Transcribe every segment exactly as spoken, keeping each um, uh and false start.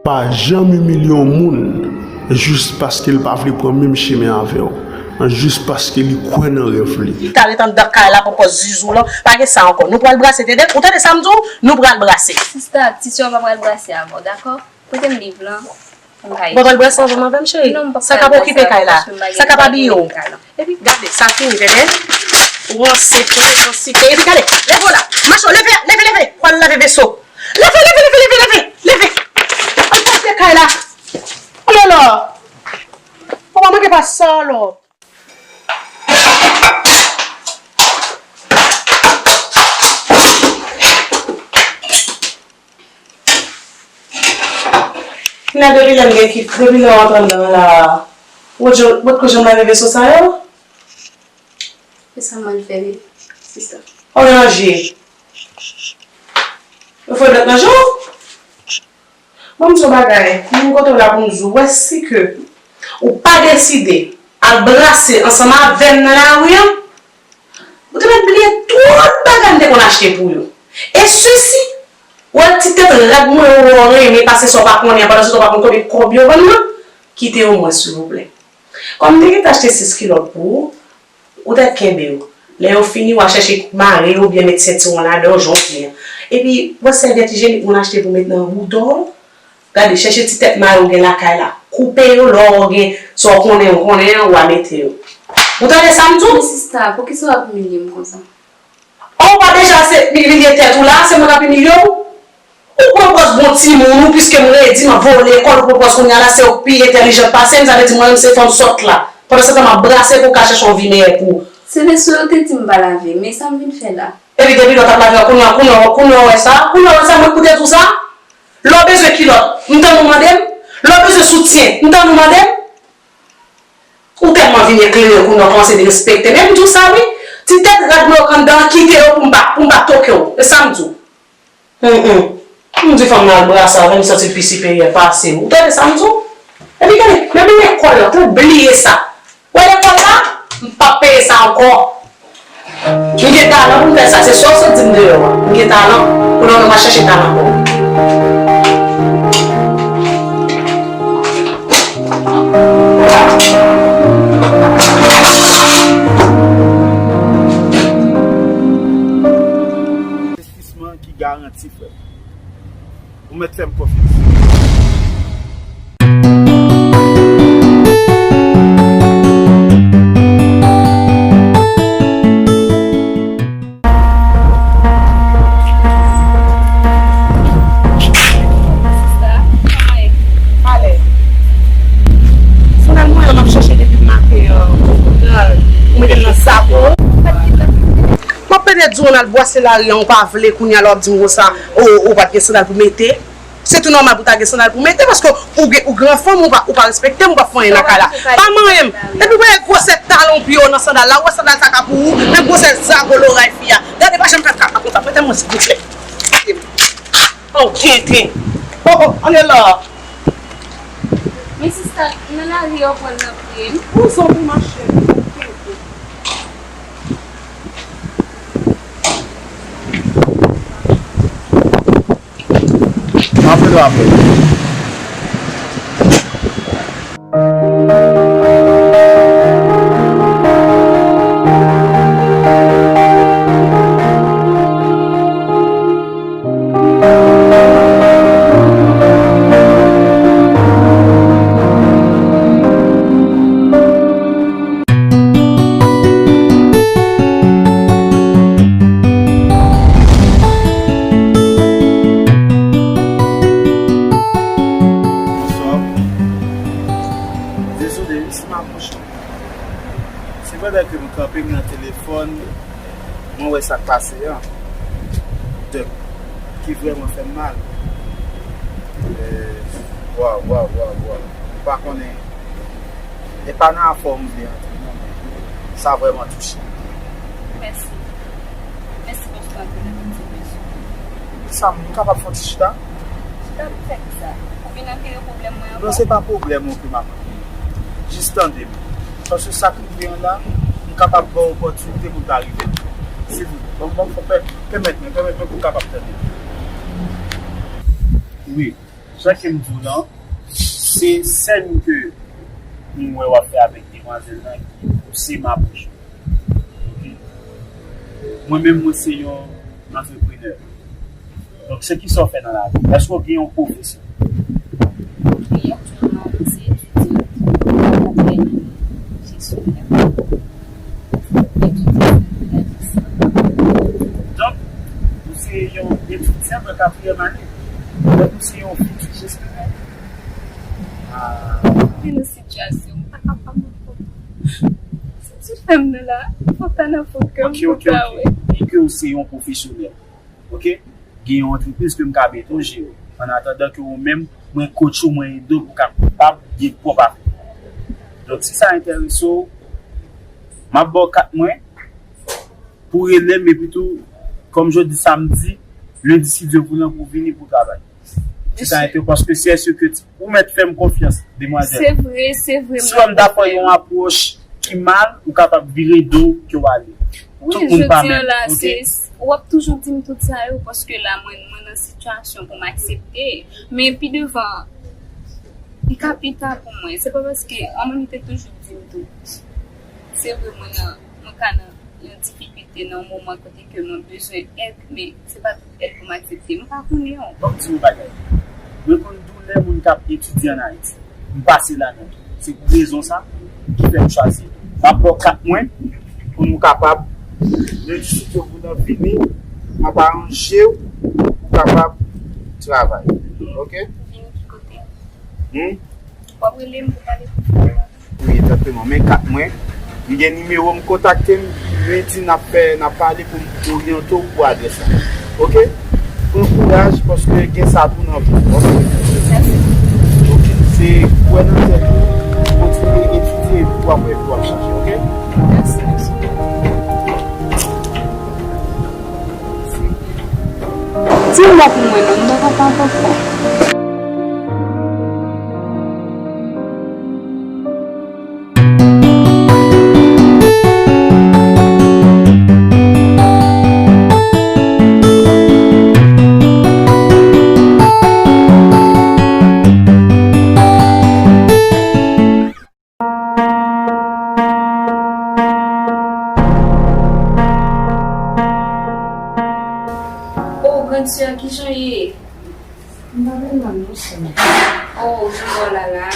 Pa janm imilye yon moun jis paske l pa vle pran menm chemen avè w, jis paske li kwè nan rèv li. Li ka ret anndan kay la pran pòz zuzu lan, pa gen sa ankò. Nou pral brase, tande? Ou tande sa m di w? Nou pral brase. Sista, ti sè w pa pral brase avè w, dakò? Pote m liv lan. Ou pa pral brase ansanm avè m, cheri? Non, m p ap pral brase avè w paske m pa gen kòb. Sa k ap okipe kay la? Sa k ap abiye w? Epi gade, sa fini, tande? Ou ranse tou, ranse tou. Epi gade, leve w la. Mache w, leve, leve, leve. Ou al lave veso. Leve, leve, leve, leve, leve, leve. Al pote kay la. Oh là là. Ou pa manke pa sa, lò. Kounya depi lè m gen ki, depi lè w antre anndan an la, ou potko janm lave veso sa yo? E sa m al fè, sista? Ou ranje. Yo fè dòt nan je w? Ban m di w yon bagay, menm kote w la pou m di w, wè si ke ou pa deside al brase ansanm avè m nan lari an, ou te mèt bliye tout bagay m te konn achte pou yo. E sesi, wè ti tèt rad mwen yo wè w renmen pase sa w pa konnen an, pandan se tan w pa konn konbyen kòb yo vann nan, kite yo mwen silvouplè. Kòm m te gentan achte sis kilòt pou ou, ou t ap kenbe yo. Lè yo fini, w a chèche mare yo oubyen met sentiwon ladan yo, jan w vle an. Epi, wè sèvyèt ijenik moun achte pou met nan bouda w, gade, chèche ti tèt mare w gen lakay la. Koupe yo, lè w gen sa w konnen, w konnen an, w a mete yo. Ou tande sa m di w? Men sista, poukisa w ap imilye m konsa? Ò, ou pa deja se imilye tèt ou la, se mwen k ap imilye w? Ou pran pòz bon timoun ou, piske m redi, m ap voye lekòl, ou pran pòz kounya la, se ou k pi entèlijan pase m, sa vle di mwen menm se fanm sòt la. Pandan se tan m ap brase pou w ka chèche yon vi meyè pou ou. Se veso yo te di m pa lave, men sa m vin fè la? Epi depi lè w t ap lave a, kounya, kounya, kounya w wè sa? Kounya w wè sa, mwen k pou te di w sa? Lè w bezwen kilòt, m tann ou mande m? Lè w bezwen soutyen, m tann ou mande m? Ou tèlman vin eklere kounya w kòmanse derespekte m. E m di w sa wi, ti tèt rad mwen yo k anndan an, kite yo pou m pa, pou m pa toke w. E sa m di w. Hum, hum. M di fanm nan al brase avè m, li santi l pi siperyè pase m. Ou tande sa m di w? Epi gade, menm lekòl la, ou bliye sa. Wè lekòl la, m p ap peye sa ankò. M gen talan pou m fè sa, se sa w sot di m deyò a. M gen talan, pou lòt lè m a chèche talan pou ou. Envestisman ki garanti, frè m. Ou mèt fè m konfyans. Sista, kòman ye? Alèz. Sandal mwen an m ap chèche depi maten an. Ou pran l, ou mete l nan sak ou. M ap pede di w, ann al bwase lari an, ou pa vle, kounye a la w ap di m konsa, ou, ou pa t gen sandal pou mete. Se tou nòmal pou w ta gen sandal pou w mete, paske ou gen, ou gran fanm, ou pa, ou pa respekte m, ou pa fè anyen nan kay la. Pa manyen m. Epi w wè gwosè talon pye w nan sandal la, ou wè sandal sa ka pou ou, men gwosè zago loray fi a. Gade, pa janm ka trap mwen konsa, prete mwen silvouplè. Prete m. Oh, tenten. Oh, oh, ann ale la. Men sista, nan lari a w pral nan pye m. Ou zanmi mache. M ap rele w apre. Bonswa. Dezole wi si m ap bouche. Se pandan ke m kanpe, m nan telefòn, mwen wè sa k pase an. Donk, ki vrèman fè m mal. Eh, waw, waw, waw, waw. M pa konnen. E pa nan afè w m vle antre, non, men sa vrèman touche m. Mèsi. Mèsi paske w ap vin nan ti mesye. Sa, m kapab fè yon ti chita? Chita pou fè kisa? Pou vin anpire pwoblèm mwen ankò? Non, se pa pwoblèm ou ke m ap anpire. Jis tande m. Paske sa k rive an la, m kapab ba w opòtinite pou l ta rive. Silvouplè, ban m, ban m, pè-, pèmèt mwen, pèmèt mwen pou m kapab tande. Wi. Jan ke m di w lan, se sèn ke m wè w ap fè avèk demwazèl lan ki pouse m apwoche w. Ok? Mwen menm, mwen se yon antreprenè. Donk, se kisa w fè nan lavi? Èske w gen yon pwofesyon? Wi, aktyèlman, mwen se etidyan katriyèm ane jesyonè. Donk, ou se yon etidyan nan katriyèm ane. Donk, ou se yon fiti jesyonè. Ah. Mwen nan sitiyasyon, m pa kapab ankò. Sa ti fè m nan la, fò ta nan fò kè m, ok, ok, fò ta ok. Wè. Di ke ou se yon pwofesyonèl. Ok? Gen yon antrepriz ke m ka mete w jere. An atandan ke ou menm, mwen coach ou, mwen ede w pou w kapab gen pwòp afè. Donk, si sa enterese w, m ap ba w kat mwen pou w rele m, epi tou, kòm jodi samdi, lendi, si Dye voulan, pou w vini pou w travay. Si sa enterese w, paske se èske ke ou mèt fè m konfyans, demwazèl. Se vre, se vre. Si w wè m ta fè yon apwòch ki mal, ou kapab vire do ke w ale. Wi, tout moun pa menm, ok? Jodi an la, se, w ap toujou di m tout sa yo, paske la, mwen, mwen nan sitiyasyon pou m aksepte. Men pi devan, li ka pi ta pou mwen. Se pa paske, an mwen, li te toujou di m tout. Se vre, mwen nan, mwen ka nan yon difikilte nan yon moman kote ke mwen bezwen èd, men se pa tout èd pou m aksepte. M pa konnen, non. Ban m di w yon bagay. Mwen konn doulè moun k ap etidye ann Ayiti. M pase ladan tou. Se pou rezon sa ki fè m chwazi. M ap ba w kat mwen pou nou kapab, lendi, si Dye voulan, vini, m ap aranje w pou w kapab travay. Ok? Vini ki kote? Hmm? W ap rele m pou pale pou travay? Wi, egzakteman. Men kat mwen, m gen nimewo m, kontakte m, li di n ap fè, n ap pale pou m oryante w pou adrès la. Ok? Pran kouraj, paske gen sa tou nan vi. Ok? Mèsi. Ok. Se kwè nan tèt ou, kontinye etidye, epi w ap wè vi w ap chanje. Ok? Mèsi, mèsi. Di yon mo pou mwen non, m pa konprann ankò. Oh, grande sœur, kijan w ye? M pa byen mal non, sè m. Oh, jan w wè w la la.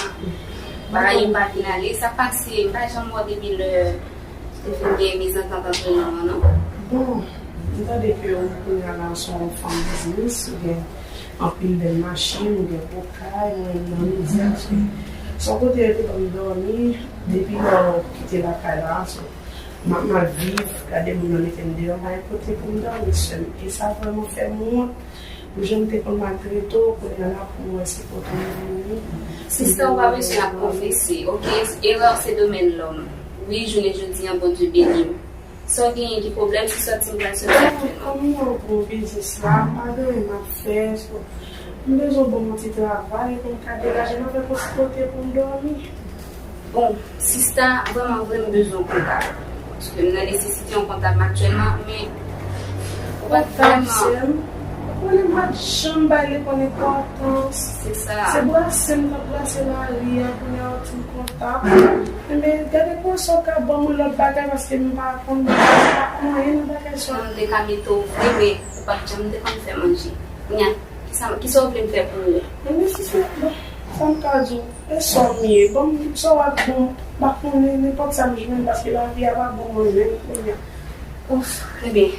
Bagay yo pa vin ale. Sa pase, m pa janm wè w depi lè te fin gen mezantant ant nou an, non? Bon, m tande ke ou kounye a la, ou se yon fanm biznis, ou gen anpil bèl machin, ou gen gwo kay, mwen menm nan mizè, se yon kote yo te ban m dòmi, depi lè w kite lakay la, so, m ap mal viv, gade moun nan mete m deyò, m pa gen kote pou m dòmi, sè m. E sa vrèman fè m wont, pou jan m te konn maltrete w, kounye a la pou m wè se kote w vini. Sista, ou pa bezwen ap konfese, ok? Erè se domèn lòm. Wi, jounen jodi a, Bondye beni m. Sa w genyen ki pwoblèm, se sòti m pral sòti aktyèlman. Kòm m nan gwo biznis la, m pa gen anyen m ap fè, so, m bezwen bon yon ti travay pou m ka degaje m avèk yon ti kote pou m dòmi. Bon, sista, vrèman vre, m bezwen yon kontab. Paske m nan nesesite yon kontab aktyèlman, men ou pa t vrèman. Kontab, sè m, ou konnen m pa t janm bay lekòl enpòtans. Se sa. Se brase m t ap brase lari a, kounye a w di m kontab. Enben, gade pou sa w ka ban m yon lòt bagay, paske m pa konn, m pa konn anyen nan bagay sa. Mwen te ka mete w vre, men ou pa t janm te konn fè manje. Kounye a, kisa, kisa w vle m fè pou ou? Enben, si se, bon, sa m ka di w, e sa w ye, ban m sa w ap ban m, m pa konnen nenpòt sa m jwenn, paske lavi a pa bon mwen menm kounye a. Ouf, enben,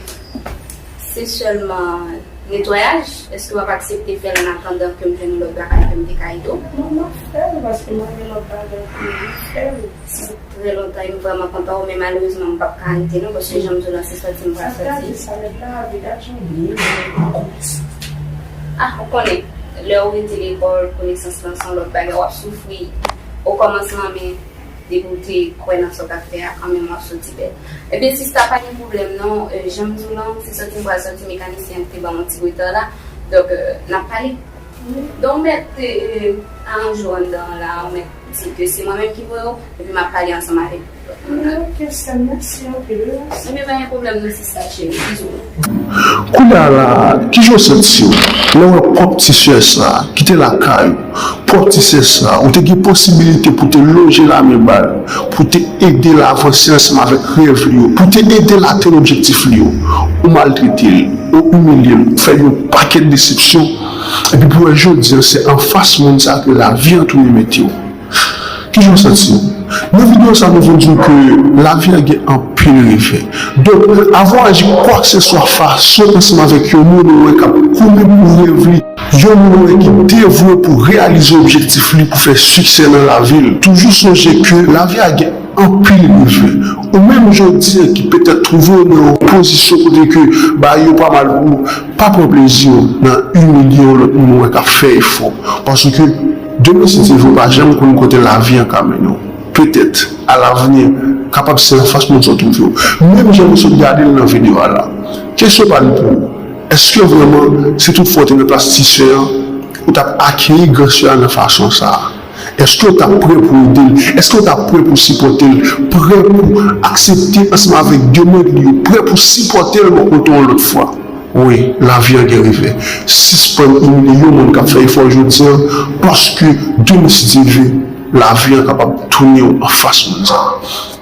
se sèlman netwayaj. Èske w ap aksepte fè l an atandan ke m jwenn yon lòt bagay ke m te ka ede w? Non, m ap fè l, paske m pa gen lòt bagay pou m fè l. Sa trè lontan, e m vrèman kontan w, men malerezman, m p ap ka rete non, paske jan m di w la, se sòti m pral sòti. Gade sa, met lavi, gade jan w bliye. Ah, ou konnen, lè ou rete lekòl, konesans lan se yon lòt bagay, w ap soufri okòmansman, men depi w te kwè nan sa w t ap fè a, kanmenm w ap soti bèl. Ebyen, sista, pa gen pwoblèm non. E, jan m di w lan, se sòti m pral sòti, mekanisyen an ki te ban m yon ti reta la. Donk, e, n ap pale. Donk, ou mèt, e, aranje w anndan an la, ou mèt Di ke se mwen menm ki voye w, epi m ap pale ansanm avèk ou. Ok, sè m, mèsi anpil. Ebyen, pa gen pwoblèm non, sista cheri, bizou. Kounye a la, kijan w santi w lè w wè pwòp ti sè sa ki te lakay ou, pwòp ti sè sa, ou te gen posibilite pou te lonje lamen ba l, pou te ede l avanse ansanm avèk rèv li yo, pou te ede l atenn objektif li yo, ou maltrete l, ou imilye l, ou fè l yon pakèt desepsyon, epi pou wè jodi a se anfas moun sa ke lavi an tounen mete w. Kijan w santi w? Nan videyo sa nou vin di w ke lavi a gen anpil revè. Donk, avan w aji kwakseswa fason ansanm avèk yon moun ou wè k ap koumen pou rèv li, yon moun ou wè ki devwe pou reyalize objektif li, pou fè siksè nan lavi l, toujou sonje ke lavi a gen anpil revè. Ou menm jodi a ki petèt twouve w nan yon pozisyon kote ke bagay yo pa mal pou ou, pa pran plezi w nan imilye yon lòt moun ou wè k ap fè efò. Paske demen si Dye vle, ou pa janm konn kote lavi an ka mennen w. Petèt, alavni, kapab se anfas moun sa w twouve w. Menm jan nou sot gade l nan videyo a la. Kesyon pa m pou ou, èske vrèman, si toutfwa w te nan plas ti sè an, ou t ap akeyi gran sè a nan fason sa a? Èske w t ap prè pou ede l? Èske w t ap prè pou sipòte l? Prè pou aksepte ansanm avèk demann li yo? Prè pou sipòte l bò kote w yon lòt fwa? Wi, lavi an gen revè. Sispann imilye yon moun k ap fè efò jodi a, paske demen si Dye vle, lavi an kapab tounen w anfas moun sa a.